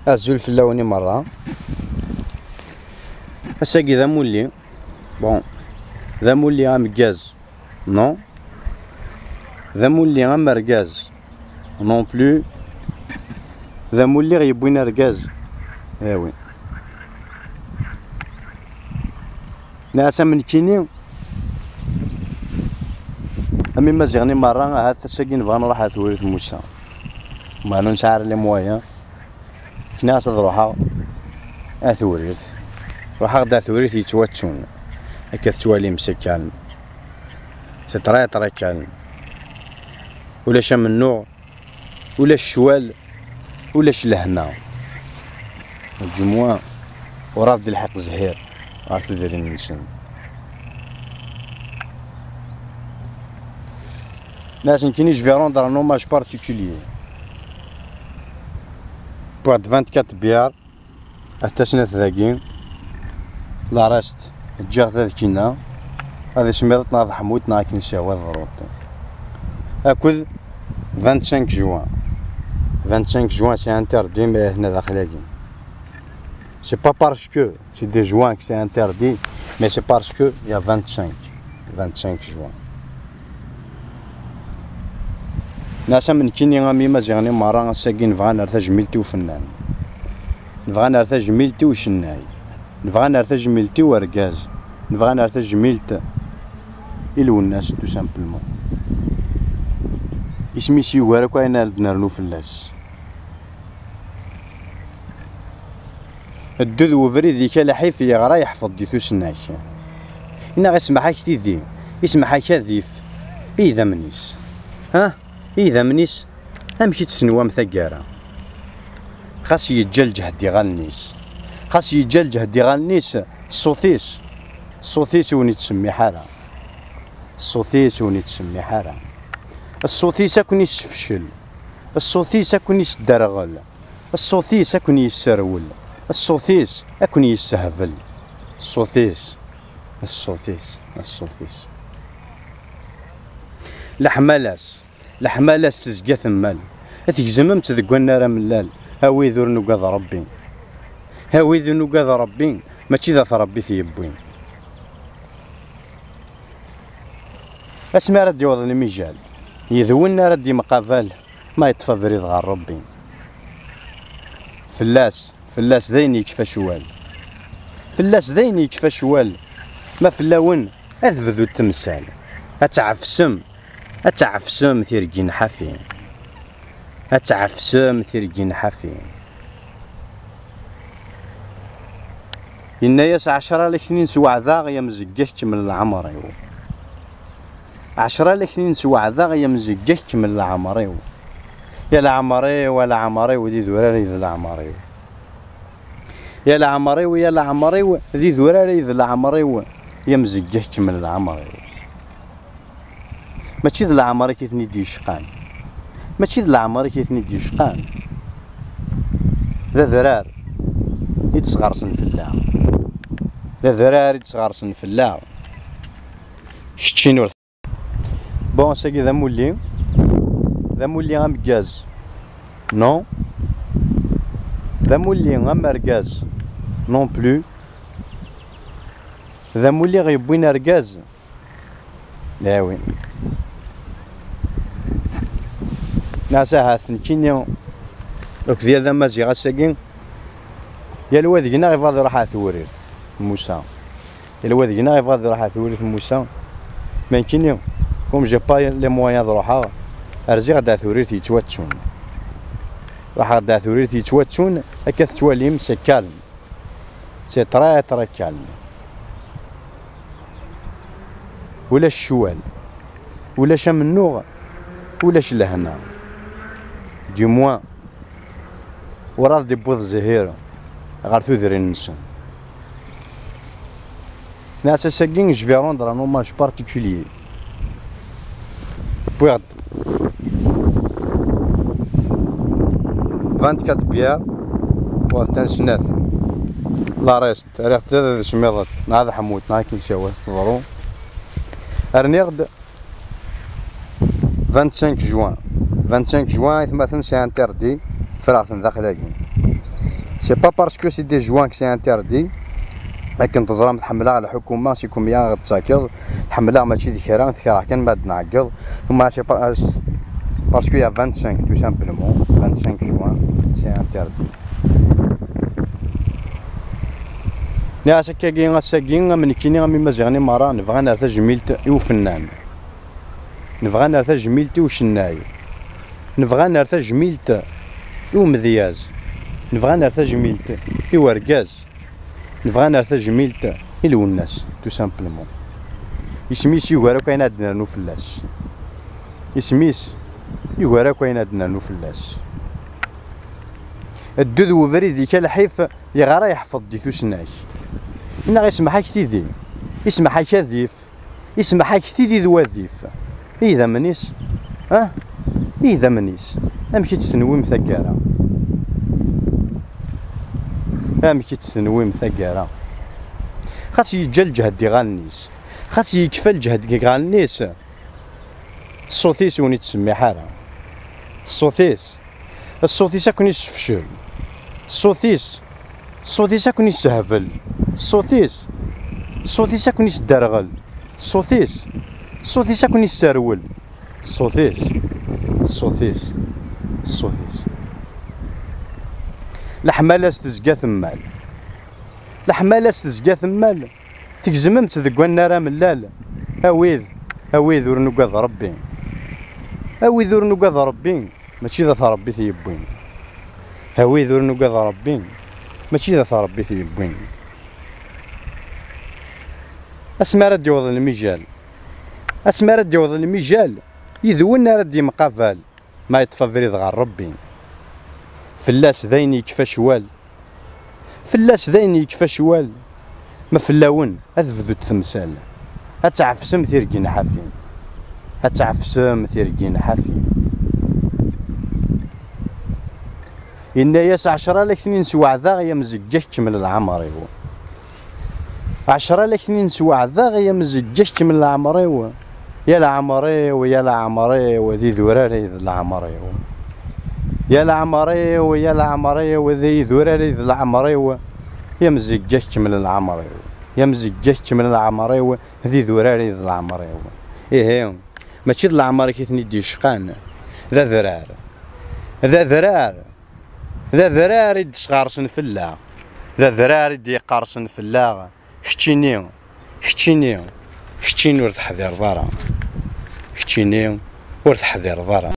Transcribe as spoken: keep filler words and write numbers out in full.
Azul fell-awen i merra. Ass-agi d amulli. Bon, d amulli ameggaz. Non. D amulli amergaz. Non plus. D amulli ɣ-yewwin argaz. Eh oui. Nɛas am nekkini, am imaziɣen i merra, ahat ass-agi nebɣa nruḥ ar Tewrirt Musa. Meɛna ur nesɛi ara les moyens. Nniɣ-as ad ruḥeɣ ar Tewrirt. Ruḥeɣ-d ar Tewrirt yettwattun. Akka tettwalim, c'est calme. C'est très, très calme. Ulac amennuɣ, ulac ccwal, ulac lehna. Du moins, ur d-ilḥiq zzhir ɣer tudrin-nsen. Nniɣ-as nekkini, je vais rendre un hommage particulier. Wwiɣ-d vingt-quatre bières, at tasnat dagi, la reste ǧǧiɣ-t ad kina, ad ismiḍ neɣ ad ḥmut neɣ akken siwa ḍrut. Akked vingt-cinq juin. Vingt-cinq juin, c'est interdit, mais hna daxel-agi. C'est pas parce que c'est des juin que c'est interdit, mais c'est parce que il y a vingt-cinq, vingt-cinq juin. Nniɣ-as am nekkini am imaziɣen i merra, ass-agi nebɣa ad nerr tajmilt i ufennan. Nebɣa ad nerr tajmilt i ucennay. Nebɣa ad nerr tajmilt i urgaz. Nebɣa ad nerr tajmilt i Lwennas, tout simplement. Isem-is yugar akk ayen ara d-nernu fell-as. Ddu d webrid-ik a lḥif, yeɣra yeḥfeḍ di tusnak. Inna isemḥ-ak tidi, isemḥ-ak adif, i yidammen-is. Ha? I yidammen-is? Amek i tt-tenwam taggara? Xas yeǧǧa lǧehd iɣallen-is. Xas yeǧǧa lǧehd iɣallen-is, ṣṣut-is. Ṣṣut-is ur wen-ittsemmiḥ ara. Ṣṣut-is ur wen-ittsemmiḥ ara. Ṣṣut-is ad ken-issefcel. Ṣṣut-is ad ken-isderɣel. Ṣṣut-is ad ken-yesserwel. Ṣṣut-is ad ken-yessehbel. Ṣṣut-is. Ṣṣut-is. Ṣṣut-is. Leḥmala-s. Leḥmala-s tezga temmal. Tegzem-tt deg wannar amellal. A wid ur nugad Ṛebbi. A wid ur nugad Ṛebbi, mačči d at Ṛebbi i t-yewwin. Asmi ara d-yaweḍ lemijal, yid-wen ara d-yemqabal, ma yeṭṭef abrid ɣer Ṛebbi. Fell-as, fell-as dayen yekfa ccwal. Fell-as dayen yekfa ccwal. Ma fell-awen, ad bdu temsal. Ad tɛefsem, ad tɛefsem tirgin ḥafi. Ad tɛefsem tirgin ḥafi. Yenna-yas: "Ɛecra laknin sweɛdeɣ, ya mzegga kemmel leɛmer-iw. Ɛecra laknin sweɛdeɣ, ya mzegga kemmel leɛmer-iw. Ya leɛmer-iw, a leɛmer-iw, d idurar i d leɛmer-iw. Ya leɛmer-iw, ya leɛmer-iw, d idurar i d leɛmer-iw, ya mzegga kemmel leɛmer-iw." Mačči d leɛmer-ik i ten-id-yecqan. Mačči d leɛmer-ik i ten-id-yecqan. D adrar i d-sɣersen fell-aɣ. D adrar i d-sɣersen fell-aɣ. Keččin ur... Bon, ass-agi d amulli. D amulli ameggaz. Non. D amulli amergaz. Non plus. D amulli ɣ-yewwin argaz. Dawi. Nas ahat nekkini akked yal amaziɣ ass-agi, yal wa deg-neɣ yebɣa ad iruḥ ar Tewrirt Musa. Yal wa deg-neɣ yebɣa ad iruḥ ar Tewrirt Musa. Ma nekkini, comme j'ai pas les moyens ad ruḥeɣ, rziɣ-d ar Tewrirt yettwattun. Ruḥeɣ-d ar Tewrirt yettwattun, akka tettwalim, c'est calme. C'est très, très calme. Ulac ccwal, ulac amennuɣ, ulac lehna. Du moins, ur ad d-iwwiḍ zzhir ɣer tudrin-nsen. Nniɣ-as ass-agi, je vais rendre un hommage particulier. Wwiɣ-d vingt-quatre bières, wa d tanesnat. La reste, rriɣ-tt d ad smiḍet, neɣ ad ḥmut, neɣ akken siwa teḍru. Rniɣ-d vingt-cinq juin. Vingt-cinq juin, aytmaten, c'est interdit. Ffreɣ-ten daxel-agi. C'est pas parce que c'est des joints que c'est interdit. Akken teẓram, tḥemmleɣ lḥukuma, c'est combien ɣ-d-tettakeḍ. Tḥemmleɣ mačči d kra, tekreɣ kan ma d-nɛeggeḍ. Uma c'est pas parce qu'il y a vingt-cinq, tout simplement, vingt-cinq juin, c'est interdit. Nniɣ-as akkagi, ass-agi am nekkini am imaziɣen i merra, nebɣa ad nerr tajmilt i ufennan. Nebɣa ad nerr tajmilt i ucennay. Nebɣa ad nerr tajmilt i umedyaz. Nebɣa ad nerr tajmilt i urgaz. Nebɣa ad nerr tajmilt i Lwennas, tout simplement. Isem-is yugar akk ayen ad d-nernu fell-as. Isem-is yugar akk ayen ad d-nernu fell-as. Ddu d webrid-ik a lḥif, yeɣra yeḥfeḍ di tusna-k. Neɣ isemḥ-ak tidi, isemḥ-ak adif, isemḥ-ak tidi d wadif. I yidammen-is? Ah? I yidammen-is? Amek i tt-tenwim taggara? Amek i tt-tenwim taggara? Xas yeǧǧa lǧehd iɣallen-is. Xas yekfa lǧehd deg iɣallen-is. Ṣṣut-is ur ittsemmiḥ ara. Ṣṣut-is. Ṣṣut-is ad ken-issefcel. Ṣṣut-is. Ṣṣut-is ad ken-issehbel. Ṣṣut-is. Ṣṣut-is ad ken-isderɣel. Ṣṣut-is. Ṣṣut-is ad ken-isserwel. Ṣṣut-is. Ṣṣut-is. Ṣṣut-is. Leḥmala-s tezga temmal. Leḥmala-s tezga temmal. Tgezmem-tt deg wannar amellal. A wid, a wid ur nugad Ṛebbi. A wid ur nugad Ṛebbi, mačči d at Ṛebbi i t-yewwin. A wid ur nugad Ṛebbi, mačči d at Ṛebbi i t-yewwin. Asmi ara d-iweḍ lmijal, asmi ara d-iweḍ lmijal, yid-wen ara d-yemqabal. Ma yeṭṭef abrid ɣer Ṛebbi, fell-as d ayen yekfa ccwal. Fell-as d ayen yekfa ccwal. Ma fell-awen, ad bdut temsal. Ad tɛefsem tirgin ḥafin. Ad tɛefsem tirgin ḥafin. Yenna-yas: "Ɛecra la k-ten-in-sweɛdeɣ, ay amzegga, kemmel leɛmer-iw." Ɛecra la k-ten-in sweɛdeɣ, ay amzegga, kemmel leɛmer-iw. Ya leɛmer-iw, ya leɛmer-iw, d idurar ay d leɛmer-iw. Ya leɛmer-iw, ya leɛmer-iw, d idurar ay d leɛmer-iw. Ya amzegga, kemmel leɛmer-iw. Ya amzegga, kemmel leɛmer-iw, d idurar ay d leɛmer-iw. Ihi, mačči d leɛmer-ik i ten-id-yecqan. D adrar. D adrar. D adrar i d-sɣersen fell-aɣ. D adrar i d-yeqqersen fell-aɣ. Keččini, keččini, keččini ur teḥdireḍ ara. Keččini ur teḥdireḍ ara.